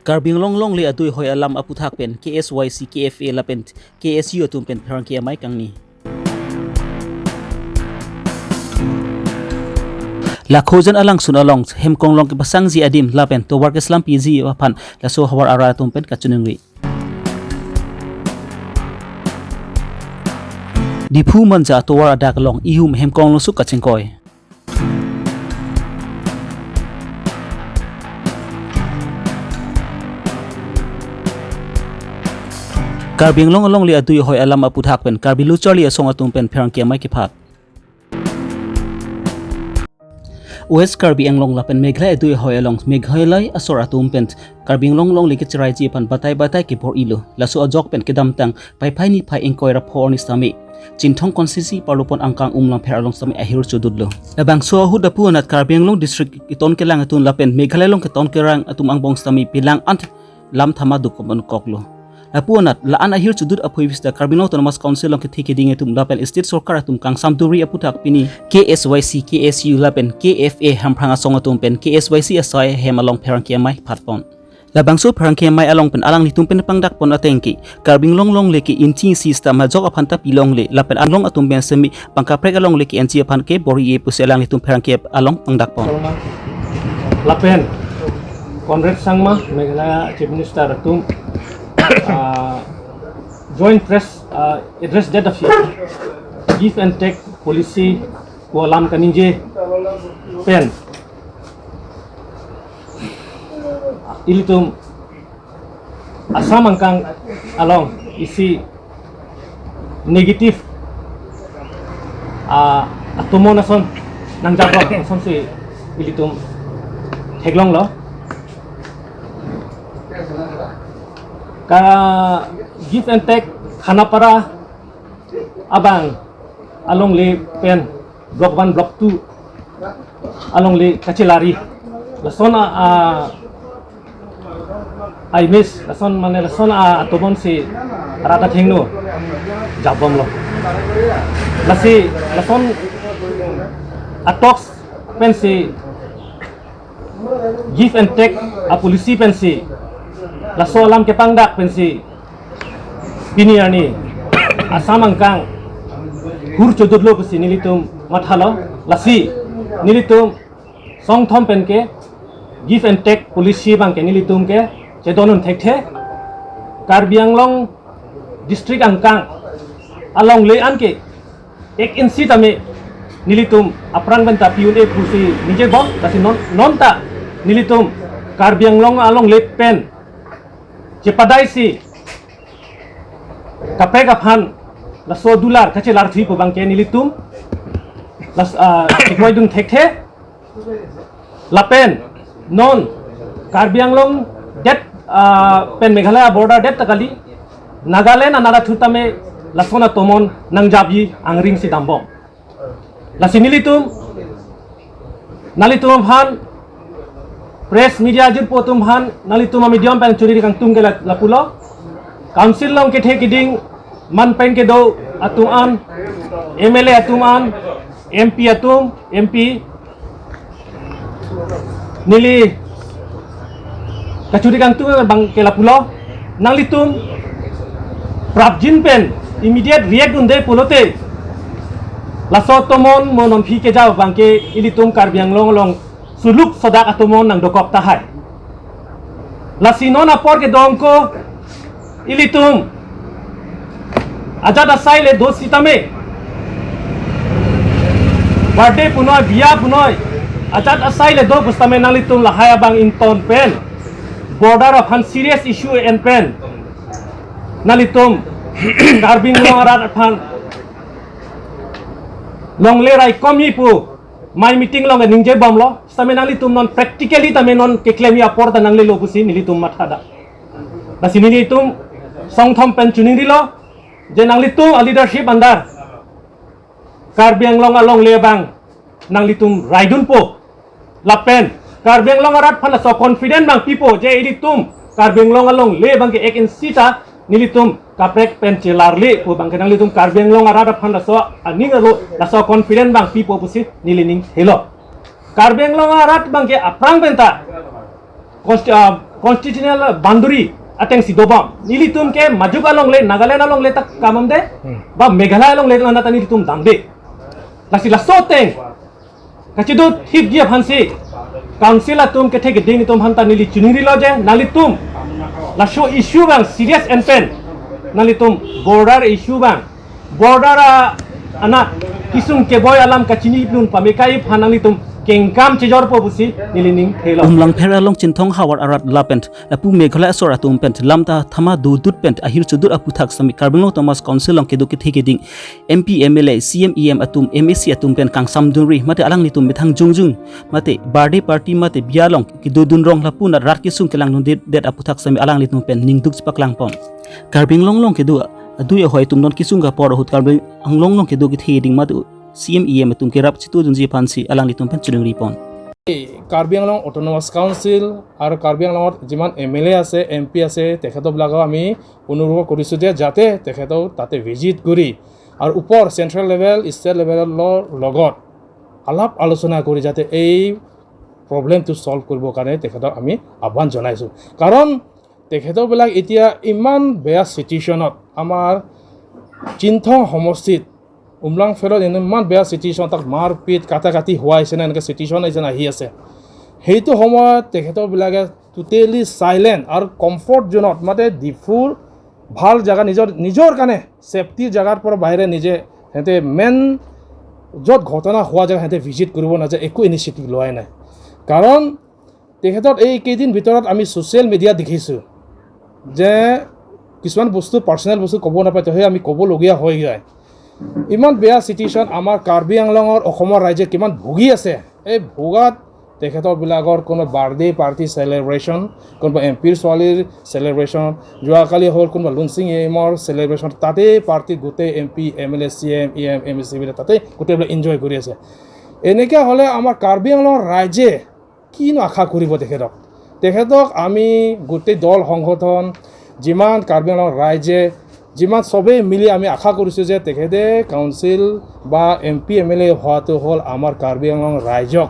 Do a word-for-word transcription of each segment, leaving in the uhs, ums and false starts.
Karbi Anglong longle adui hoi alam aputhak pen K S Y C, K F A lapen K S U atum pen pherangke amei kangni. Lakhojan alangsun along hem konglong kepasangji adim lapen tovar keslam piji aphan laso havar arat atum pen kachiningri. Diphu Manja tovar adak along ihum hem konglong suk kachingkoi. Karbi Anglong alongle adui hoi alam aputhak pen Karbi Lo Charli Asong atum pen pherangke amei kephat. West Karbi Anglong lapen Meghalaya adui hoi along Meghalaya asor atum pen Karbi Anglong longle kecheraiji aphan batai batai kebor-ilo. Laso ajok pen kedamtang Paiphai niphai ingkoi ra pho arni sitame Chinthong constituency parlopon angkang Umlangpher along sitame ahir chodutlo. Labangso ahut lapu anat Karbi Anglong district keton kelang atum lapen Meghalaya along keton kelang atum angbong sitame pilang an lam thama dukon koklo. Lapu anat la-an ahir chodut aphui vista Karbi Anglong Autonomous Council along kethe keding atum lapen state sorkar atum kangsam duri aputhak pini K S Y C, K S U lapen K F A Hamprang Asong atum pen K S Y C asai hem along pherangke amei phatpon. Labangso pherangke amei along pen alanglitum pen pangdakpon ateng ke Karbi Anglong longle ke inching isi sitame ajok aphan ta pilongle lapen Anglong atum pen semi pangkaprek alongle ke enchi aphan kebor-i pusi alanglitum pherangke along pangdakpon. Lapen Conrad Sangma, Meghalaya Chief Minister atum, ah, joint press, ah, address det aphi give and take policy pu alam kaningje pen ilitum Assam angkang along isi negative, ah, atomon ason nangjabom asonsi ilitum theklonglo. Ka give and take Khanapara abang alongle pen block one, block two alongle kachelari. Lason a, a, a image, lason mane lason a, atomon si rat athengno jabomlo. Lasi, lason a talks pensi give and take a policy pensi, laso alam kepangdak pensi pini arni Assam angkang hur chodutlo pusi nelitum mathalo. Lasi nelitum songthom pen ke give and take policy abang ke nelitum ke chedondun thekthe. Karbi Anglong district angkang alongle an ke ek inchi tame nelitum aphrang pen ta pi-un-e pusi ningjebom, lasi non, non ta nelitum Karbi Anglong alongle pen chepadaisi kaprek aphan laso dular kachelarthupo abang ke nelitum las, ah, chikroidun thekthe. Lapen non Karbi Anglong det, ah, pen Meghalaya border det ta kali, Nagaland anat atum tame lason atomon nangjabi angring si dambom. Lasi nelitum, nanglitum aphan, press media jirpo atum aphan, nanglitum a medium pen churi kangtung ke la-, lapulo. Council along kethe keding, man pen kedo atum an, M L A atum an, M P atum, M P, neli kachuri kangtung abang ke lapulo, nanglitum prapjin pen immediate react dunde pulote, laso atomon mo non phi kejabom abang ke ilitum Karbi Anglong along suluk sodak atomon nangdokok tahai. Lasi non apor kedo angko ilitum ajat asai le do sitame, birthday punoi, biya punoi, ajat asai le do pusitame nanglitum lahai abang ington pen, border aphan serious issue en pen, nanglitum Karbi Anglong arat aphan longle raikom-i pu mei meeting along ningje bomlo. Sitame nanglitum non practically tame non keklemji apor ta nanglelo pusi nelitum mathadak. Lasi nelitum songthom pen chiningrilo, je nanglitum a leadership under Karbi Anglong alongle abang nanglitum raidunpo. Lapen Karbi Anglong arat aphan laso confident abang pipo je ilitum Karbi Anglong alongle abang ke ek inchi ta nelitum kaprek pen chelarlepo abang ke nanglitum Karbi Anglong arat aphan laso aning arlo laso confident abang pipo pusi neli ning helo. Karbi Anglong arat abang ke aphrang pen ta consti-, ah, constitutional boundary atengsi dobom. Nelitum ke majok alongle, Nagaland alongle ta kamamde, Hmm. ba Meghalaya alongle ta nelitum damde. Lasi laso ateng kachidun thipji aphansi council atum kethe keding atum aphanta neli chiningrilo je nanglitum laso issue abang serious enpen nanglitum border issue abang, border a-, anat kesung keboi alam kachinidun pame kai aphan nanglitum kengkam chejorpo pusi neli ning thelo. Umlangpher along Chinthong havar arat lapen lapu Meghalaya asor atum pen lamtha thama dodut pen ahirjudet aphuthak sitame Karbi Anglong Autonomous Council along kedo kethe keding M P, M L A, C M, E M atum, M A C atum pen kangsamdunri mate alanglitum methang jongjung mate birthday party mate bia along kedodun rong lapu anat rat kesung kelangdundedet aphuthak sitame alanglitum pen ningduk chepaklangpon. Karbi Anglong along kedo adui ahoi atum non kesung kapor ahut Karbi Anglong along kedo kethe keding mate C M, E M atum kerap chitudunji aphansi alanglitum pen chiningripon. Karbi Anglong Autonomous Council আৰু কাৰ্বি আংলঙত যিমান M L এ আছে, M P আছে, তেখেতবিলাকক আমি অনুৰোধ কৰিছোঁ যে যাতে তেখেতক তাতে ভিজিট কৰি আৰু ওপৰ চেণ্ট্ৰেল লেভেল, ষ্টেট লেভেলৰ লগত আলাপ আলোচনা কৰি যাতে এই প্ৰব্লেমটো ছল্ভ কৰিবৰ কাৰণে তেখেতক আমি আহ্বান জনাইছোঁ। কাৰণ তেখেতবিলাক এতিয়া ইমান বেয়া চিটুৱেশ্যনত, আমাৰ চিনথং সমষ্টিত উমলাং ফেৰত ইমান বেয়া চিটুৱেশ্যন, তাক মাৰপিট, কাটাকাটি হোৱা হৈছে নে, এনেকৈ চিটুৱেশ্যন আহিছে নে, আহি আছে। সেইটো সময়ত তেখেতবিলাকে টুটেলি চাইলেণ্ট আৰু কমফৰ্ট জ'নত, মানে ডিফুৰ ভাল জেগা, নিজৰ, নিজৰ কাৰণে ছেফটি জেগাৰ পৰা বাহিৰে নিজে সিহঁতে মেইন য'ত ঘটনা হোৱা জেগা সিহঁতে ভিজিট কৰিব নাযায়, একো ইনিচিয়েটিভ লোৱাই নাই। কাৰণ তেখেতক এই কেইদিন ভিতৰত আমি ছ'চিয়েল মিডিয়াত দেখিছোঁ যে কিছুমান বস্তু, পাৰ্চনেল বস্তু ক'ব নাপায়, সেই আমি ক'বলগীয়া হৈ যায়। ইমান বেয়া চিটুৱেশ্যন আমাৰ কাৰ্বি আংলঙৰ, অসমৰ ৰাইজে কিমান ভুগি আছে। এই ভোগাত তেখেতবিলাকৰ কোনো বাৰ্থডে পাৰ্টি চেলিব্ৰেশ্যন, কোনোবা এম পিৰ ছোৱালীৰ চেলিব্ৰেশ্যন, যোৱাকালি হ'ল কোনোবা লুংচিং এ এমৰ চেলিব্ৰেশ্যন, তাতেই পাৰ্টি গোটেই M P, M L A, C M, E M, M A চিবিলাক তাতেই গোটেইবিলাক এনজয় কৰি আছে। এনেকৈ হ'লে আমাৰ কাৰ্বি আংলঙৰ ৰাইজে কিনো আশা কৰিব তেখেতক? তেখেতক আমি গোটেই দল সংগঠন, যিমান কাৰ্বি আংলং ৰাইজে, যিমান সবেই মিলি আমি আশা কৰিছোঁ যে তেখেতে কাউন্সিল বা এম পি এম এল এ হোৱাটো হ'ল আমাৰ কাৰ্বি আংলং ৰাইজক।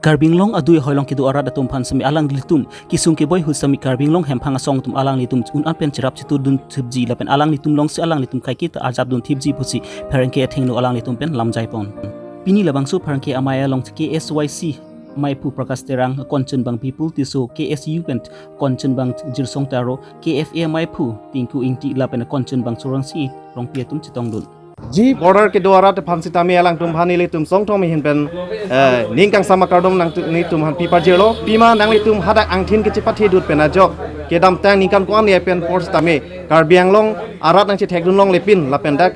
Karbi Anglong adui ahoi along kedo arat atum aphan sitame alanglitum kesung keboi ahut sitame Karbi Anglong hemphang asong atum alanglitum un-an pen cherap chetudun thipji lapen alanglitum alongsi alanglitum kaiketa arjapdun thipji pusi pherangke athengno alanglitum pen lamjaipon. Pini labangso pherangke amei along K S Y C meiphu Prakash Terang, konchenbang Bipul Tisso, K S U pen konchenbang Jirsong Taro, K F A meiphu Tinku Ingti lapen konchenbang Chorangsi Rongpi atum chetongdun. Ji border kedo arat aphan sitame alangtum aphan nelitum songthom ahin pen, eh, ning kangsam akardom nangtu-, nelitum aphan pipajirlo. Pima nanglitum hadak angthin kechepathe dut pen ajok kedamtang ningkan ko-an le pen apor sitame Karbi Anglong arat nangchethekdun longle pin lapen dak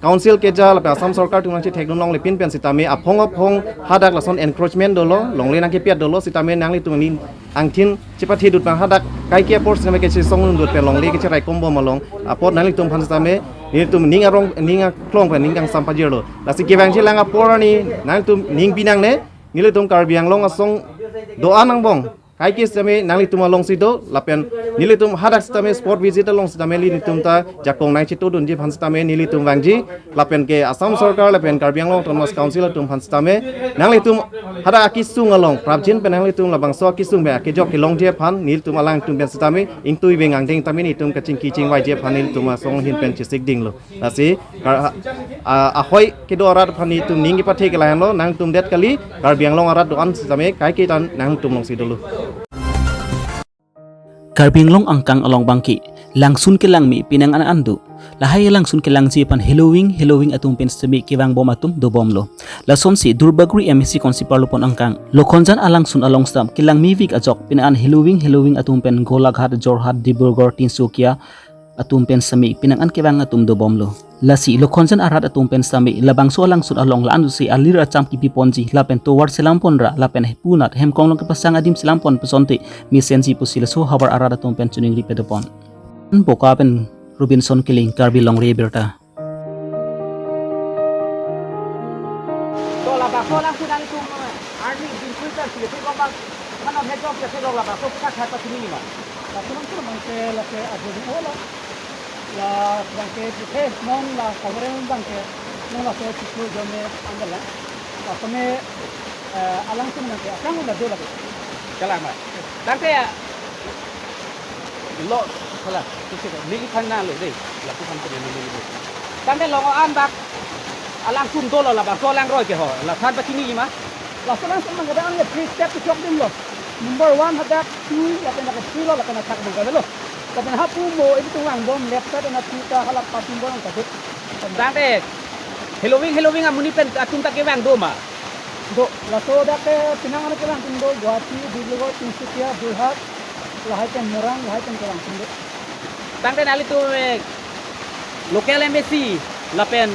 Council keja lapen Assam Sorkar atum nangchethekdun longle pin pen sitame aphong aphong hadak lason encroachment dolo, longle nangkepiat dolo sitame nanglitum ning angthin chepathe dut pen hadak kaike apor sitame kechesongdun dut pen longle kecherai kombom along apot nanglitum aphan sitame nelitum ning arong ning aklong pen ning kangsam pajirlo. Lasi kevangjilang apor arni nanglitum ning pinangne, nelitum Karbi Anglong asong do-an angbong kaike sitame nanglitum alongsi do lapen nelitum hadak sitame spot visit along sitame nelitum ta jakong nangchetudunji aphan sitame nelitum vangji lapen ke Assam Sorkar lapen Karbi Anglong Autonomous Council atum aphan sitame nanglitum hadak akesung along prapjin pen nanglitum labangso akesung pen akejok kelongji aphan nelitum alangtum pen sitame ingtui veng angdeng tame nelitum kachingki chingvaiji aphan nelitum asong ahin pen chesik dinglo. Lasi kar-, a, ahoi kedo arat aphan nelitum ning kepathe ke lahenlo, nangtum det kali, Karbi Anglong arat do-an sitame kaiketa nangtum alongsi dolo. Karbi Anglong angkang along abangke langsun kelangme penang an an do. Lahai langsun kelangji aphan heloving heloving atum pen sitame kevangbom atum dobomlo. Lasonsi Duarbagori M A C constituency arlopon angkang Lokhonjan alangsun along sitame kelangmevek ajok penang an heloving heloving atum pen Golaghat, Jorhat, Dibrugarh, Tinsukia atum pen sitame penang an kevang atum dobomlo. Lasi Lokhonjan arat atum pen sitame labangso alangsun along la-an dosi alir acham kipiponji lapen tovar selamponra lapen hepunat hemkong along kepasang adim selampon pusonte mesenji pusi laso havar arat atum pen chiningri pedopon. Boka pen Robinson Killing, Karbi Longri Abirta. To labangso alangsun nangtum arni Dinkhui pen silipi kobang mano mejok ya sejok labangso kita khat ta sini ma. Laso alangsun abangke lake ajo di ola. Labangke jithe non la kongre abangke non lake chiku jome anggala. Laso me, eh, alangsun abangke akang la do lake. Kalang ma. Tangte lo, hala, sisi ko, neliphan nanglo dei. Lapu aphan ke neli neli. Tangte long-an bak alangtum dolo, labangso alangroi ke ho. Lason pachini ma. Laso alangtum mang kadang ya three step kechok adim lo. Number one hadak, two, lapen hadak three lo, lapen hadak bang kadang lo. Lapen hapu mo itum langbom left side ana two ta hala patum bor ang kadut. Tangte heloving heloving amonit pen atum ta kevang do ma? Do, laso dak ke penang ano kevang atum do, Guwahati, Dibrugarh, Tinsukia, Jorhat, lahai pen Morang, lahai pen kevang atum do. Tangte nanglitum, eh, local M A C lapen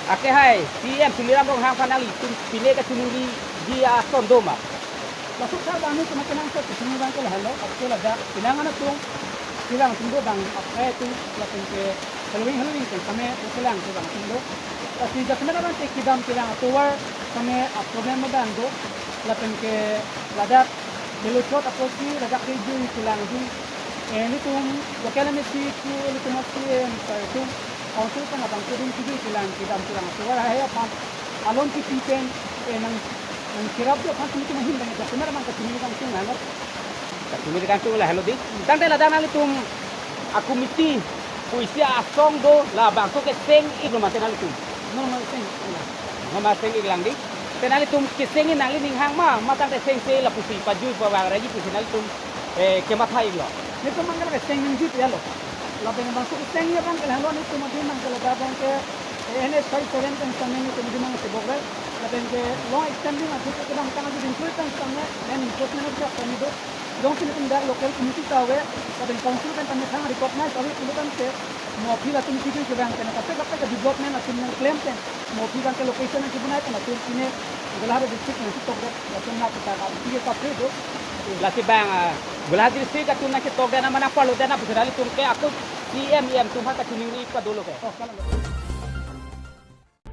akehai C E M Tuliram Ronghang aphan nanglitum pine kachiningri ji ason do ma? Laso sar bang ni cuma kenang sa kachiningri abang ke lahelo, apot ladak penang ano atum kevang atum do bang akai atum lapen ke heloving heloving pen kami kelang kevang atum do. Lasi jasemet abang ke kedam kevang atovar kami a-problem abang do. Lapen ke ladak kelochot apotsi ladak kejui kelang atum. Eh, nelitum local M A C pu nelitum C E M pu itum council pen abang kudun kejui kelang kedam kelang atovar lahai aphan alon kipi pen, eh, nang nangcherap do aphan nelitum ahin bang jasemet abang kachiningri kangtung lahelo. Kachiningri kangtung lahelo dei. Tangte ladak nanglitum a-committee pusi asong do, labangso keseng-iklo mate nanglitum? Normal seng. Normal seng-iklang dei. Te nanglitum keseng-ik nangli ning hang ma, ma tangte sengse lapusi pajui pavang raji pusi nanglitum, eh, kematha-iklo? Nelitum abang ke seng ningjeji ya lo. Lapen bangso keseng-ik abang ke lahelo, nelitum adim abang ke ladak abang ke, eh, N H five seven pen sitame nelitum adim abang ke bokre. Lapen ke long extending ajo kedamtang ajo dingkoi pen sitame land encroachment ajo kami do. Jongsi nelitum dak local community ta ave, lapen council pen tame thang recognize ave pulo tangte, mo aphi latum kejui kevang pen kaprek kaprek development atum nangklem pen, mo aphi abang ke location nangkebonai pen atum pine Golaghat district nangketokdet atum na kita ka pine kaprek do. Lasi bang, ah, Golaghat district atum nangketokdet na mana parlo det na pusi nanglitum ke ako C E M, E M atum aphan kachiningri padolo ke. Oh, kalang.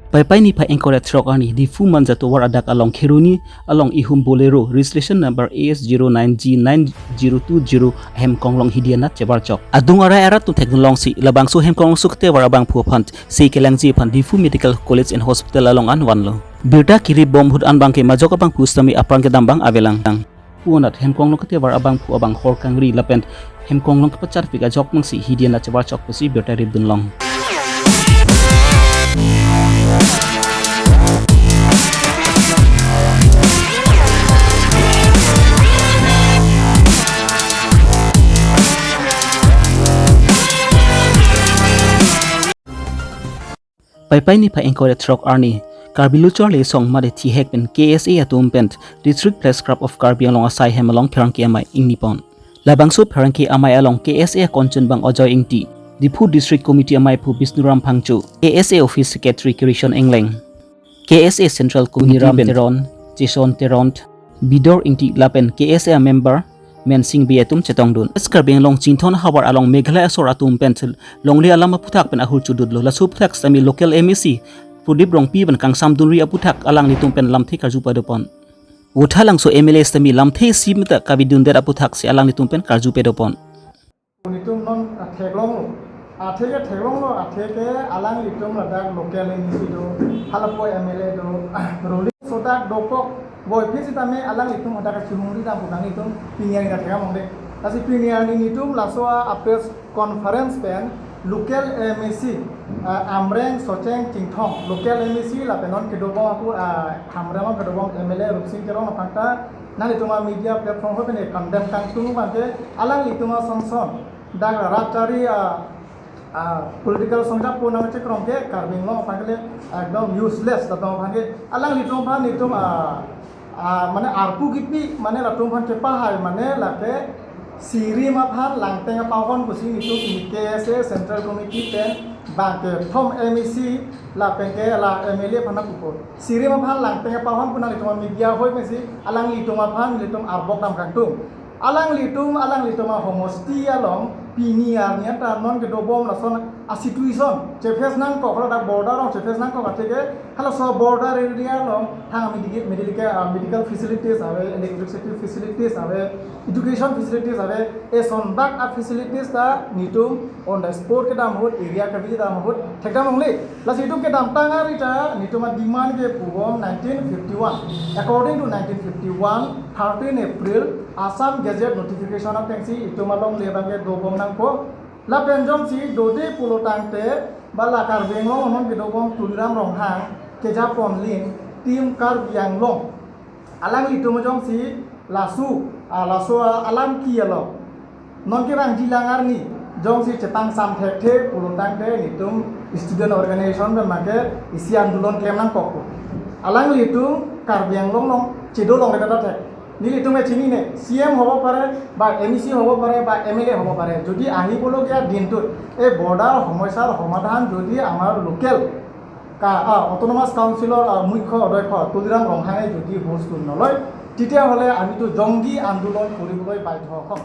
Paipai niphai ingkoi ra throk arni Diphu Manja tovar adak along Kheroni along ihum Bolero registration number A S zero nine G nine zero two zero ahem konglong hidi anat chebarchok. Adung arai arat atum thekdun longsi labangso hem konglong sukte tovar abangphu aphan sei kelangji aphan Diphu Medical College and Hospital along an vanlo. Birta kirip bom ahut an abang ke majok abangphu sitame apran kedam abang avelang. Pu anat hem konglong kete tovar abangphu abang hor kangri lapen hem konglong kepacharpik ajok mangsi hidi anat chebarchok pusi birta ripdun long. Paipai niphai ingkoi ra throk arni Karbi Lo Charli Asong mate thihek pen K S A atum pen District Press Club of Karbi Anglong asai hem along pherangke amei ingni pon. Labangso pherangke amei along K S A akonchun abang Ajoy Ingti, Diphu District Committee ameiphu Bisnuram Phangcho, K S A Office Secretary Kirishon Engleng, K S A Central Committee Ram pen Teron, Jason Teron, Bidor Ingti lapen K S A member Mensing Bey atum chetongdun. West Karbi Anglong Chinthong havar along Meghalaya asor atum pen longle alam aputhak pen ahur chodutlo. Laso aputhak sitame local M A C Prodip Rongpi pen kangsamdunri aputhak alanglitum pen lamthe karju padopon. Vothatlangso M L A sitame lamthe isi meta kavidundet aputhak si alanglitum pen karju padopon. Nelitum non theklonglo. Athe ke theklonglo, athe ke alanglitum ladak local M A C do, halapu M L A do, ruling sodak dokok, boi phi sitame alanglitum hadak kachihungri dam pu nangtum pini arni ta thekdam ong dei. Lasi pini arni nelitum laso a-press conference pen local M A C, ah, Amreng Socheng Chinthong, local M A C lapen non kedobom apu, ah, Hamren kedobom M L A Rupsing Teron aphan ta nanglitum a-media platform ho pen condemn kangtung abang ke alanglitum ason son dak rat chari, ah, ah, political songja pu nangchekrong ke Karbi Anglong aphan ke le ekdom useless latum aphan ke alanglitum aphan nelitum, ah, ah, mane arpu kipi mane latum aphan kepahai mane lake sirim aphan langteng apahon pusi nelitum ini K S A Central Committee pen bang kethom M A C lapen ke la M L A aphan pupo. Sirim aphan langteng apahon pu nangtum media hoi pensi alanglitum aphan nelitum arbok dam kangtung. Alanglitum, alanglitum ahomosti along pini arni ta non kedobom lason a situation chephase nangkok, hala dak border along chephase nangkok atheke, halaso border area along thang medical, medical, uh, medical facilities ave, electricity facilities ave, education facilities ave, eson dak a facilities ta netum on the spot kedam ahut, area kave dam ahut thekdam longle. Lasi itum kedamtang ari ta netum a demand kepubom nineteen fifty-one. According to nineteen fifty-one, thirteen April, Assam Gazette notification atengsi itum alongle abangke dobom nangpo. Lapen jongsi dode pulo tangte, ba la Karbi Anglong anon kedobom Tuliram Ronghang, kejapon lin, Team Karbi Anglong, alanglitum jongsi laso, ah, laso, ah, alam ki alo, non kevangji lang arni jongsi chetangsam thekthe pulo tangte, netum student organization pen make isi andolon klem nangkok. Alanglitum Karbi Anglong along chedo longle ta thek. Nelitum ke chinine, C M hobo pare, ba M A C hobo pare, ba M L A hobo pare. Jodi ahibologiya dintot ei border somosyar somadhan jodi amar local ka, ah, autonomous councilor, ah, mukho odhyokho Tuliram Ronghange jodi host noloi, tetia hole ami to jonggi andolon koriboloi baidho hom.